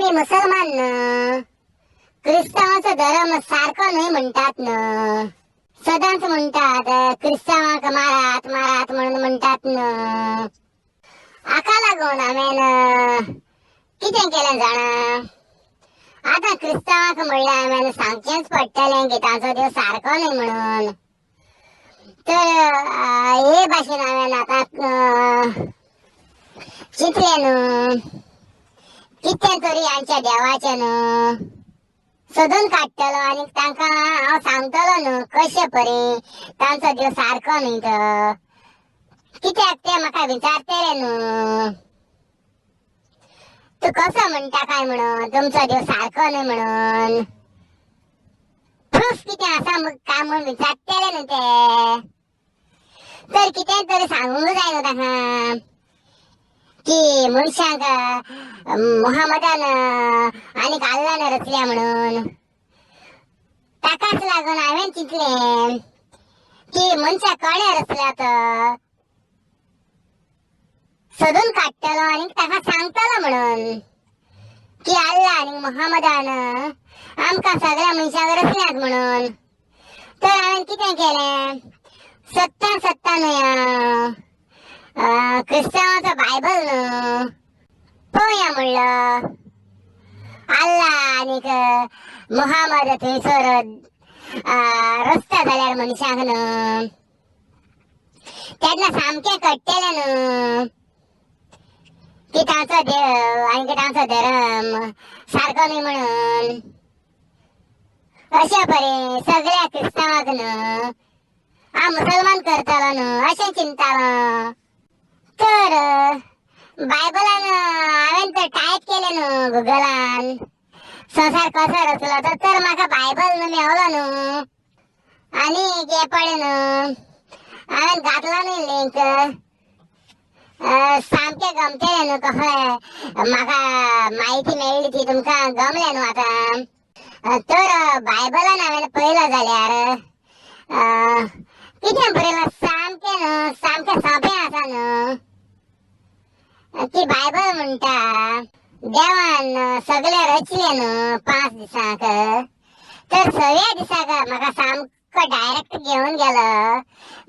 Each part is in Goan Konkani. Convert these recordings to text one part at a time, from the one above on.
आमी मुसलमान न्हू, क्रिस्तांवाचो धर्म सारको न्हय म्हणटात न्हू, सदांच म्हणटात क्रिस्तांवांक मारात मारात म्हणून म्हणटात न्हू. हाका लागून हांवें कितें केलें जाणा, आतां क्रिस्तांवांक म्हणल्यार हांवें सांगचेंच पडटलें की तांचो देव सारको न्हय म्हणून. तर हे भाशेन हांवें आतां चिंतलें न्हू, कितें तरी आमच्या देवाचें न्हू सोदून काडटलो आनी तांकां हांव सांगतलो न्हू कशे परी तांचो देव सारको न्हय तो, कित्याक ते म्हाका विचारतले न्हू, तूं कसो म्हणटा काय म्हणून तुमचो देव सारको न्हय म्हणून, प्रूफ कितें आसा काय म्हणून विचारतले न्हू ते. तर कितें तरी सांगूंक जाय न्हू तांकां की मनशांक मोहम्मदान आनीक अल्लान रचल्या म्हणून. ताकाच लागून हांवें चिंतलें की मनशाक कोणें रचल्या तो सोदून काडटलो आनी ताका सांगतलो म्हणून की अल्ला आनी मोहम्मदान आमकां सगळ्या मनशांक रचल्यात म्हणून. तर हांवें कितें केलें, सत्ता सत्ता न्हय क्रिस्तांवाचो बायबल न्हू पळोवया म्हणलो, अल्ला आनीक मोहम्मद थंयसर रचता जाल्यार मनशांक न्हू तेन्ना सामकें कळटलें न्हू की तांचो देव आनी तांचो धर्म सारको न्हय म्हणून. अशें परी सगळ्या क्रिस्तांवांक न्हू हांव मुसलमान करतलो न्हू अशें चिंततालो. तर बायबलान हांवें तर टायप केलें न्हू गुगलान संवसार कसो रचलो तर म्हाका बायबल न्हू मेवलो न्हू. आनी हें पळय न्हू हांवें घातलो न्हय लिंक, सामकें गमतलें न्हू कसलें म्हाका म्हायती मेळ्ळी ती तुमकां गमलें न्हू आतां. तर बायबलान हांवें पळयलो जाल्यार कितें बरयलां सामकें न्हू सामकें सोंपें आसा न्हू की बायबल म्हणटा देवान सगळें रचलें न्हू 5 दिसांक, तर 6व्या दिसाक म्हाका सामको डायरेक्ट घेवन गेलो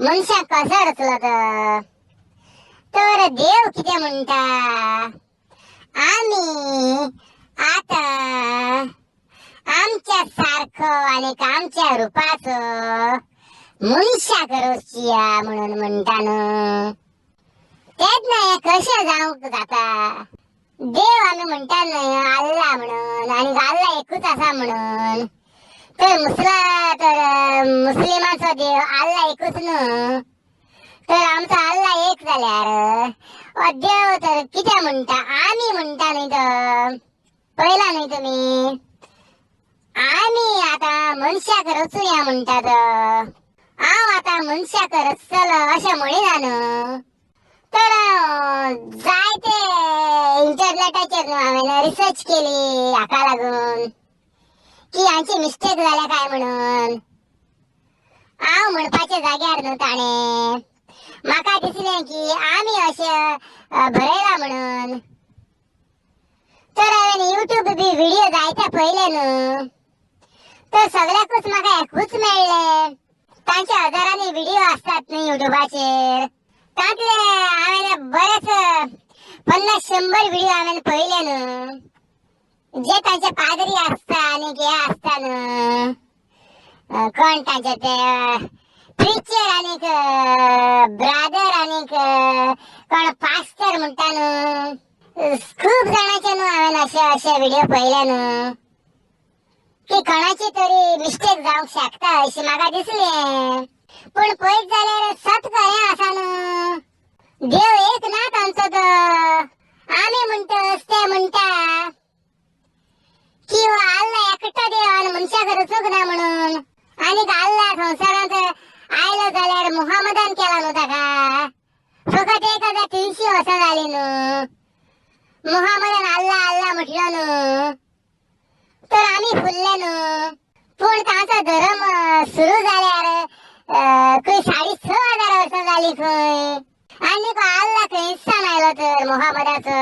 मनशाक कसो रचलो तो. तर देव कितें म्हणटा, आमी आतां आमच्या सारको आनीक आमच्या रुपाचो मनशाक रचया म्हणून म्हणटा न्हू. तेन्ना हें कशें जावंक जाता, देव आमी म्हणटा न्हय अल्ला म्हणून आनी अल्ला एकूच आसा म्हणून, तर तर मुस्लिमाचो देव अल्ला एकूच न्हू, तर आमचो अल्ला एक जाल्यार देव तर कितें म्हणटा, आमी म्हणटा न्हय तो पळयला न्हय तुमी, आमी आतां मनशाक रचुया म्हणटा तो, हांव आतां मनशाक रचतलो अशें म्हणिना न्हू. तर जायते इंटरनेटाचेर न्हू हांवें रिसर्च केली हाका लागून की हांची मिस्टेक जाल्या काय म्हणून. हांव म्हणपाच्या जाग्यार न्हू ताणें म्हाका दिसलें की आमी अशें बरयलां म्हणून. तर हांवें युट्यूब बी व्हिडियो जायते पळयले न्हू, तर सगळ्याकूच म्हाका एकूच मेळ्ळें. तांचे हजारांनी व्हिडियो आसतात न्हू युट्यूबाचेर, तांतले हांवें बरेच 50-100 व्हिडियो हांवें पळयले न्हू, जे तांचे पाद्री आसता आनी हे आसता न्हू, कोण तांचे ते प्रिचर आनीक ब्रादर आनीक कोण पास्टर म्हणटा न्हू, खूब जाणांचे न्हू हांवें अशे अशे व्हिडियो पळयले न्हू की कोणाची तरी मिस्टेक जावंक शकता अशी म्हाका दिसलें. पूण पळयत जाल्यार सत खरें आसा न्हू, देव एक ना तांचो तो, आमी म्हणटा ते म्हणटा की हो अल्ला एकटो देव आनी मनशाक रचूंक ना म्हणून, आनीक अल्ला संवसारांत आयलो जाल्यार मोहम्मदान केला न्हू ताका, फकत 1300 वर्सां जालीं न्हू मोहम्मदान अल्ला अल्ला म्हटलो न्हू, तर आमी फुल्ले न्हू. पूण तांचो धर्म सुरू जाल्यार खंय 6500 वर्सां जालीं खंय, आनी अल्ला खंयसान आयलो तर मोहम्मदाचो.